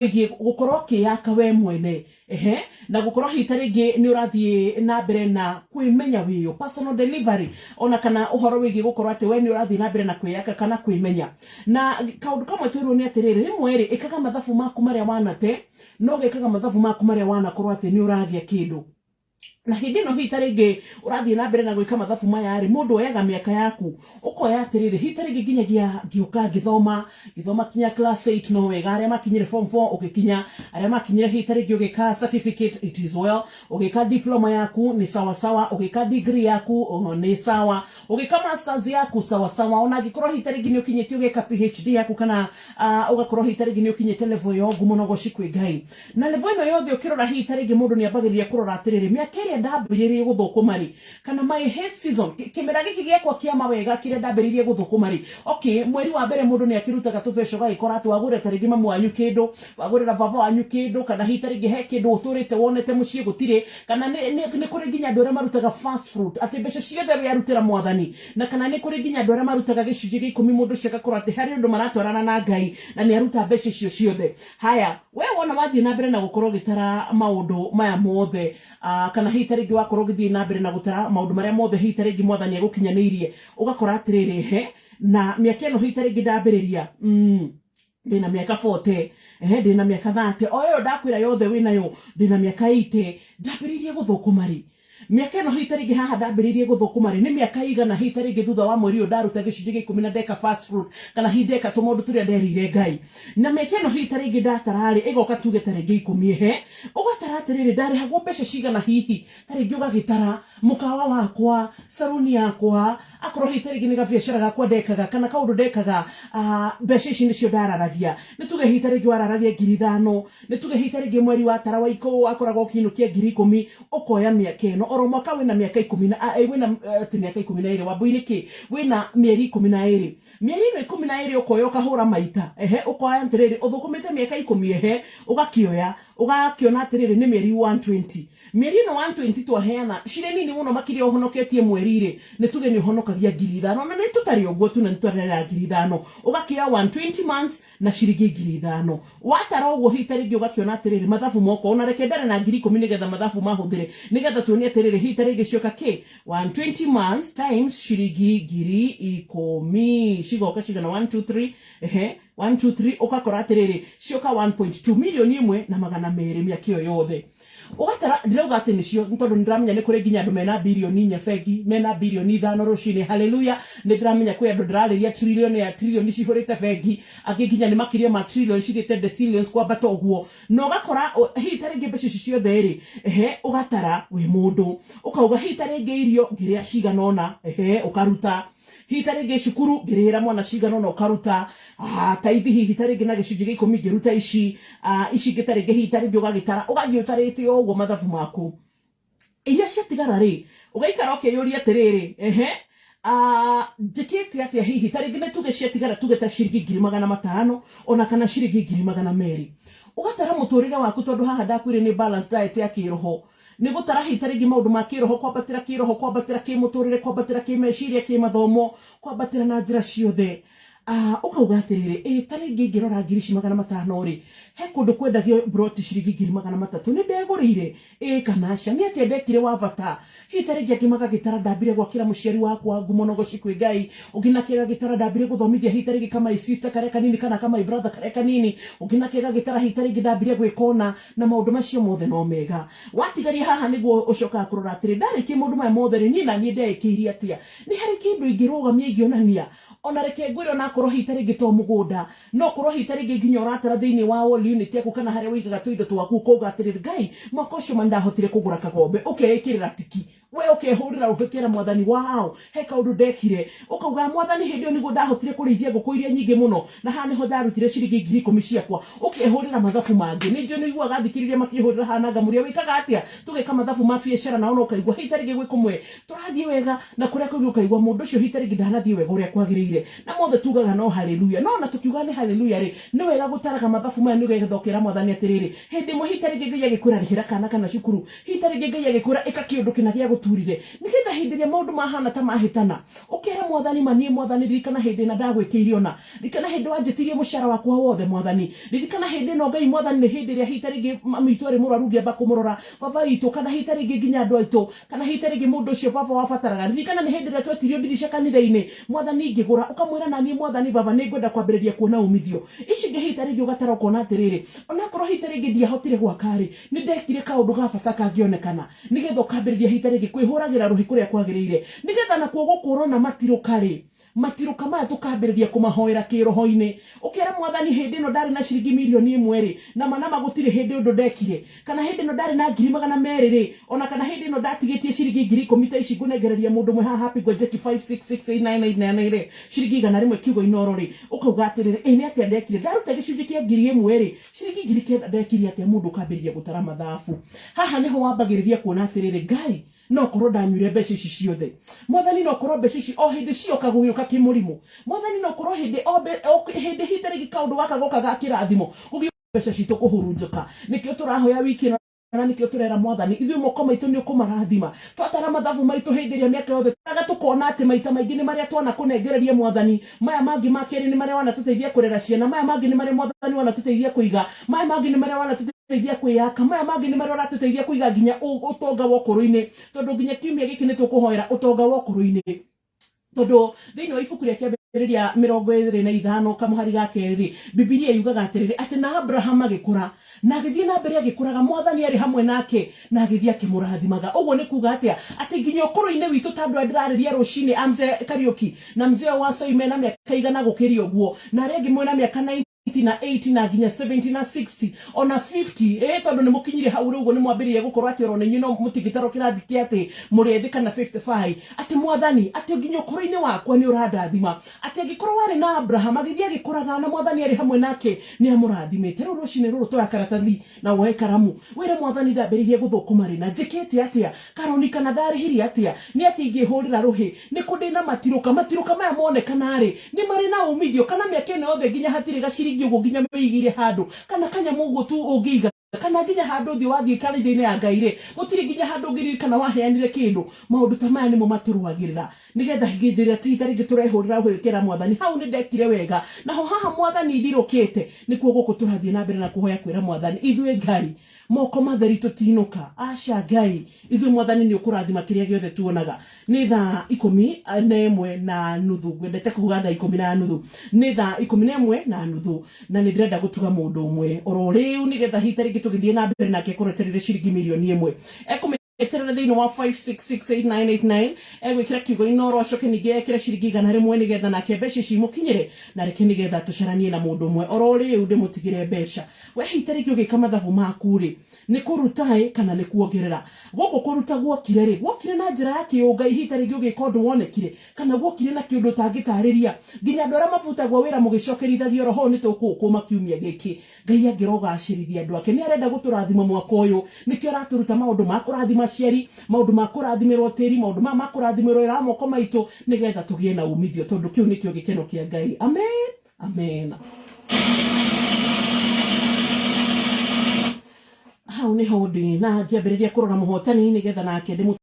Wĩgiĩ gũkorwo ũkĩyaka we mwene, ehe, na gũkorwo hihi ta rĩngĩ nĩ ũrathiĩ na mbere na kwĩmenya wĩyo, personal delivery, ona kana ũhoro wĩgiĩ gũkorwo atĩ we nĩ ũrathiĩ na mbere na kwĩyaka kana kwĩmenya. Na kaũndũ kamwe twĩrwo nĩ atĩrĩrĩ, rĩmwe rĩ, ĩkaga mathabu maku marĩa wanate, na ũgekaga mathabu maku marĩa wanakorwo atĩ nĩ ũragĩa kĩndũ. Na hĩndĩ ĩno hihi ta rĩngĩ ũrathiĩ na mbere na gwĩka mathabu maya rĩ, mũndũ oyaga mĩaka yaku, ũkoya atĩrĩrĩ, hihi ta rĩngĩ nginyagia ngĩũka ngĩthoma, ngĩthoma kinya class 8 no wega, arĩa makinyire form 4 ũgĩkinya, arĩa makinyire hihi ta rĩngĩ ũgĩka certificate, it is well, ũgĩka diploma yaku nĩ sawa sawa, ũgĩka degree yaku nĩ sawa, ũgĩka masters yaku sawa sawa, ona angĩkorwo hihi ta rĩngĩ nĩ ũkinyĩtie ũgeka PhD yaku kana ũgakorwo hihi ta rĩngĩ nĩ ũkinyĩte level ĩyo ngumo na ũgoci kwĩ Ngai. Na level ĩno yothe ũkĩrora hihi ta rĩngĩ mũndũ nĩ ambagĩrĩria kũrora atĩrĩrĩ, mĩaka ĩrĩa ndambĩrĩirie gũthũkũma rĩ, kana my hay season, kĩmera gĩkĩ gĩakwa kĩa mawega kĩrĩa ndambĩrĩirie gũthũkũma rĩ, okay, mweri wa mbere mũndũ nĩ akĩrutaga tũbeca ũgagĩkora atĩ wagũrĩra ta rĩngĩ mamu wanyu kĩndũ, wagũrĩra baba wanyu kĩndũ, kana hihi ta rĩngĩ he kĩndũ ũtũrĩte wonete mũciĩ gũtirĩ, kana nĩ kũrĩ nginya andũ arĩa marutaga first fruit, atĩ mbeca ciothe we arutĩra Mwathani, na kana nĩ kũrĩ nginya andũ arĩa marutaga gĩcunjĩ gĩa ikũmi, mũndũ ũcio agakorwo atĩ harĩ ũndũ maratwarana na Ngai na nĩ aruta mbeca icio ciothe. Haya, we wona wathiĩ na mbere na gũkorwo ũgĩtara maũndũ maya mothe, kana hihi ta rĩngĩ wakorwo ũgĩthiĩ na mbere na gũtara maũndũ marĩa mothe hihi ta rĩngĩ Mwathani agũkinyanĩirie, ũgakora atĩrĩrĩ, he na mĩaka ĩno hihi ta rĩngĩ ndambĩrĩria, ndĩna mĩaka 40, ehe, ndĩna mĩaka 30, o ĩyo ndakwĩra yothe wĩnayo, ndĩna mĩaka 80, ndambĩrĩirie gũthũkũma rĩ? Mĩaka ĩno hihi ta rĩngĩ haha ndambĩrĩirie gũthũkũma rĩ, nĩ mĩaka ĩigana hihi ta rĩngĩ thutha wa mweri ũyũ ndaruta gĩcunjĩ gĩa ikũmi na ndeka first fruit, kana hihi ndeka tũmaũndũ tũrĩa nderĩire Ngai. Na mĩaka ĩno hihi ta rĩngĩ ndatara rĩ, ĩgoka tuge ta rĩngĩ ikũmi, ehe, ũgatara atĩrĩrĩ, ndarĩhagwo mbeca cigana hihi, ta rĩngĩ ũgagĩtara mũkawa wakwa, saruni yakwa, akorwo hihi ta rĩngĩ nĩ gabiacara gakwa ndekaga, kana kaũndũ ndekaga, mbeca ici nĩcio ndararagia. Nĩ tuge hihi ta rĩngĩ wararagia 5,000, nĩ tuge hihi ta rĩngĩ mweri watara wa wakoragwo ũkĩinũkia 10,000, ũkoya mĩaka ĩno, oro mwaka wĩna mĩaka ikũmi na, wĩna, ti mĩaka 12, wambui nĩ kĩ, wĩna mĩeri 12. Mĩeri ĩno 12 ũkoya ũkahũra maita, ehe, ũkoya atĩrĩrĩ, ũthũkũmĩte mĩaka 10, ehe, ũgakĩoya, ũgakĩona atĩrĩrĩ, nĩ mĩeri 120. Mĩeri ĩno 120 twaheana, cirĩ nini mũno makĩria ũhonoketie mweri rĩ, nĩ tuge nĩ ũhonokagia 5,000, na nĩ tũtarĩ ũguo tu na nĩ twarera 5,000. Ũgakĩoya 120 months na ciringi 5,000. Watara ũguo hihi ta rĩngĩ ũgakĩona atĩrĩrĩ, mathabu moka, ona reke ndare na 10,000 nĩgetha mathabu mahũthĩre, nĩgetha tuone atĩrĩrĩ, hihi ta rĩngĩ cioka kĩ? 120 months times ciringi 10,000 cigoka cigana? 1 2 3, ehe, 1 2 3, ũgakora atĩrĩrĩ, cioka 1.2 milioni ĩmwe na magana merĩ mĩaka ĩyo yothe. Ũgatara, ndirauga atĩ nĩcio, nĩ tondũ nĩndĩramenya nĩ kũrĩ nginya andũ mena 4 bilioni bengi, mena 5 bilioni rũcinĩ, haleluya. Nĩ ndĩramenya kwĩ andũ ndĩrarĩria trillion ya trillion cihũrĩte bengi, angĩ nginya nĩ makĩria ma trillion cithiĩte decillions kwambata ũguo. Na ũgakora hihi ta rĩngĩ mbeca ici ciothe rĩ, ehe, ũgatara wĩ mũndũ, ũkauga hihi ta rĩngĩ irio ngĩrĩa cigana ũna, ehe, ũkaruta hihi ta rĩngĩ cukuru ngĩrĩhĩra mwana cigana ũna, ũkaruta taithi hihi ta rĩngĩ na gĩcunjĩ gĩa ikũmi ngĩruta ici, ici ingĩ ta rĩngĩ hihi ta rĩngĩ ũgagĩtara, ũgathiĩ ũtarĩte o ũguo mathabu maku. Iria ciatigara rĩ, ũgaikara ũkĩyũria atĩrĩrĩ, ehe, njĩkĩte atĩa? Hihi ta rĩngĩ nĩ tuge ciatigara, tuge ta ciringi 500,000 ona kana ciringi 200,000. Ũgatara mũtũrĩre waku, tondũ haha ndakwĩrire nĩ balance diet ya kĩroho, nĩ gũtara hihi ta rĩngĩ maũndũ ma kĩroho, kwambatĩra kĩroho, kwambatĩra kĩmũtũrĩre, kwambatĩra kĩmeciria, kĩmathomo, kwambatĩra na njĩra ciothe. Ũkauga atĩrĩrĩ, ĩ ta rĩngĩ ingĩrora ngiri ici 500 rĩ, he kũndũ kwendagio broti ciringi 300,000, nĩ ndegũrĩire ĩ kana aca? Nĩ atĩa ndekire wa bata? Hihi ta rĩngĩ angĩ magagĩtara ndambire gwakĩra mũciari wakwa, ngumo na ũgoci kwĩ Ngai, ũngĩ nake agagĩtara ndambire gũthomithia hihi ta rĩngĩ ka my sister karĩa kanini kana ka my brother karĩa kanini, ũngĩ nake agagĩtara hihi ta rĩngĩ ndambire gwĩka ũna, na maũndũ macio mothe no mega. Watigaria haha nĩguo ũcokaga kũrora atĩrĩ, ndarĩkia maũndũ maya mothe rĩ, niĩ na niĩ ndeĩkĩire atĩa? Nĩ harĩ kĩndũ ingĩrũgamia ingĩonania? Ona reke ngwĩre, onakorwo hihi ta rĩngĩ to mũgũnda, no korwo hihi ta rĩngĩ nginya ũratara thĩinĩ wa wall unit yaku kana harĩa ũigaga tũindo twaku, ũkauga atĩrĩrĩ, Ngai, mwaka ũcio ma nĩndahotire kũgũra kagombe, ũkeĩkĩrĩra tiki we, ũkehũrĩra, ũgĩkĩra Mwathani, wow, he kaũndũ ndekire. Ũkauga, Mwathani, hĩndĩ ĩyo nĩguo ndahotire kũrĩithia ngũkũ iria nyingĩ mũno, na haha nĩho ndarutire ciringi 10,000 ciakwa. Ũkehũrĩra mathabu mangĩ. Nĩ njũĩ nĩ ũiguaga athikĩrĩria makĩhũrĩra haha na ngamũria wĩkaga atĩa, tũgeka mathabu ma biacara nao, na ũkaigua hihi ta rĩngĩ gwĩ kũmwe tũrathiĩ wega na kũrĩa kũngĩ ũkaigua mũndũ ũcio hihi ta rĩngĩ ndanathiĩ wega ũrĩa kwagĩrĩire. Na mothe tugaga no haleluya, no ona tũkiuga nĩ haleluya rĩ, nĩ wega gũtaraga mathabu maya nĩgetha ũkera Mwathani atĩrĩrĩ, hĩndĩ ĩmwe hihi ta rĩngĩ Ngai agĩkwĩra rĩhĩra kana kana cukuru, hihi ta rĩngĩ Ngai agĩkwĩra ĩka kĩũndũ kĩna gĩa gĩagũturire, nĩgetha hĩndĩ ĩrĩa maũndũ mahana ta mahĩtana ũkera mwathani, manie mwathani, ririkana hĩndĩ ĩna ndagwĩkĩire ona, ririkana hĩndĩ wanjĩtirie mũcara wakwa wothe mwathani, ririkana hĩndĩ ĩno Ngai mwathani nĩ hĩndĩ ĩrĩa hita rĩngĩ mami witũ arĩ mũrwaru ngĩamba kũmũrora baba witũ, kana hita rĩngĩ nginya andũ aitũ, kana hita rĩngĩ mũndũ ũcio baba wabataraga, ririkana nĩ hĩndĩ ĩrĩa twetirio ndirica kanitha-inĩ mwathani ngĩgũra, ũkamwĩra naniĩ mwathani baba nĩ ngwenda kwambĩrĩria kuona umithio. Ici ingĩ hita rĩngĩ ũgatara ũkona atĩrĩrĩ, onakorwo hita rĩngĩ ndiahotire gwaka rĩ, nĩ ndekire kaũndũ ga bata kangĩonekana, nĩgetha ũkambĩrĩria hita rĩngĩ kwĩhũragĩra rũhĩ kũrĩa kwagĩrĩire, nĩgetha nakuo gũkũ ũrona matirũka rĩ, matirũka maya tũkambĩrĩria kũmahoera kĩroho-inĩ, ũkera mwathani hĩndĩ ĩno ndarĩ na ciringi mirioni 1 rĩ, na mana magũtirĩ hĩndĩ ũndũ ndekire, kana hĩndĩ ĩno ndarĩ na 200,000 rĩ, ona kana hĩndĩ ĩno ndatigĩtie ciringi 10,000 ta ici ngũnengereria mũndũ ũmwe haha hapigwo njeki 5668989 rĩ, ciringi 100 kiugo inoro rĩ, ũkauga atĩrĩrĩ, ĩ nĩ atĩa ndekire, ndaruta gĩcunjĩ kĩa 1,000 rĩ, ciringi 9,000 ndekire atĩa? Mũndũ ũkambĩrĩria gũtara mathabu. Haha nĩho wambagĩrĩria kuona atĩrĩrĩ, Ngai no korwo ndanyuire mbeca ici ciothe mwathani, no korwo mbeca ici o hĩndĩ cioka gũgĩũka kĩmũrimũ mwathani, no korwo hĩndĩ o hĩndĩ hita rĩngĩ kaũndũ gaka goka ga kĩrathimo gũgĩũka mbeca citũ kũhurunjũka. Nĩkĩo tũrahoya wiki ĩno, na nĩkĩo tũrera mwathani ithuĩ moko maitũ nĩ ũkũmarathima. Twatara mathabu maitũ hĩndĩ ĩrĩa mĩaka yothe tũraga, tũkona atĩ maita maingĩ nĩ marĩa twana kũnengereria mwathani, maya mangĩ ma kerĩ nĩ marĩa wanatũteithia kũrera ciana, maya mangĩ nĩ marĩa mwathani wanatũteithia kũiga, maya mangĩ nĩ marĩa wanatũteithia kwĩyaka, maya mangĩ nĩ marĩa ũratũteithia kũiga nginya ũtonga wa ũkũrũ-inĩ, tondũ nginya kiumia gĩkĩ nĩ tũkũhoera ũtonga wa ũkũrũ-inĩ, tondũ thĩinĩ wa ibuku rĩa kĩambĩrĩria 25 kamũhari ga kerĩ, Bibilia yugaga atĩrĩrĩ, atĩ na Abraham agĩkũra na agĩthiĩ na mbere agĩkũraga, mwathani arĩ hamwe nake na agĩthiĩ akĩmũrathimaga. Ũguo nĩ kuga atĩa? Atĩ nginya ũkũrũ-inĩ witũ, ta andũ aya ndĩrarĩria rũcinĩ a mzee Kariũki na mzee wa Soi mena mĩaka 100 gũkĩria ũguo, na arĩa angĩ mwena mĩaka 90 na 80 na nginya 70 na 60 ona 50, tondũ nĩ mũkinyire hau rĩu ũguo nĩ mwambĩrĩria gũkorwo atĩ oro inyuĩ no mũtingĩtarwo kĩrathi kĩa atĩ mũrĩ ethĩ kana 55, atĩ mwathani atĩ nginya ũkũrũ-inĩ wakwa nĩ ũrandathima, atĩ angĩkorwo warĩ na Abraham agĩthiĩ agĩkũraga na mwathani arĩ hamwe nake nĩ amũrathimĩte. Rĩu rũcinĩ rũrũ toya karatathi na woe karamu wĩre mwathani ndambĩrĩirie gũthũkũma rĩ na njĩkĩte atĩa, karoni kana ndarĩhirie atĩa, nĩ atĩ ingĩhũrĩra rũhĩ nĩ kũ ndĩna matirũka, matirũka maya monekana rĩ nĩ marĩ na umithio, kana mĩaka ĩno yothe nginya hatirĩ gaciringi ũguo nginya wĩigĩire handũ, kana kanyamũ ũguo tu ũngĩiga, kana nginya handũ ũthiĩ wathiĩ kanitha-inĩ ya Ngai rĩ, gũtirĩ nginya handũ ũngĩririkana waheanire kĩndũ. Maũndũ ta maya nĩmo matũrũagĩrĩra, nĩgetha hĩndĩ ĩrĩa ihinda rĩngĩ tũrehũrĩra gwĩkĩra mwathani hau nĩ ndekire wega, naho haha mwathani ndirũkĩte. Nĩkuo gũkũ tũrathiĩ na mbere na kũhoya kwĩra mwathani ithuĩ Ngai moko matheri tũtinũka, aca Ngai ithuĩ mwathani nĩ ũkũrathima kĩrĩa gĩothe tuonaga. Nĩ thaa 11:30, ngwendete kuga thaa 10:30, nĩ thaa 11:30, na nĩ ndĩrenda gũtuga mũndũ ũmwe oro rĩu, nĩgetha hita rĩngĩ tũgĩthiĩ na mbere nake akorwo etereire ciringi 1 mirioni eterere thĩinĩ wa 5668989, egwĩkĩra kiugo inoro, acoke ningĩ ekĩre ciringi 100 nĩgetha nake mbeca ici imũkinyĩre, na reke nĩgetha tũcaranie na mũndũ ũmwe oro rĩu ndĩmũtigĩre mbeca. We hita rĩngĩ ũgĩka mathabu maku rĩ, nĩ kũruta ĩ kana nĩ kuongerera? Gũkũ kũruta guokire rĩ, guokire na njĩra ya kĩũngai, hita rĩngĩ ũgĩka ũndũ wonekire, kana guokire na kĩũndũ ũtangĩtarĩria, nginya andũ arĩa mabutagwo wĩra mũgĩcokerithagia roho nĩ tũkũũkũma kiumia gĩkĩ. Ngai angĩrogacĩrithia andũ ake, nĩ arenda gũtũrathima mwaka ũyũ, nĩkĩo aratũruta maũndũ ma kũrathima aciari, maũndũ ma kũrathimĩrwo tĩri, maũndũ ma kũrathimĩrwo wĩra wa moko maitũ, nĩgetha tũgĩe na umithio, tondũ kĩu nĩkĩo gĩkeno kĩa Ngai. Amen, amen. Hau nĩho ndĩ na ngĩambĩrĩria kũrora mũhotani nĩgetha nake ndĩmũ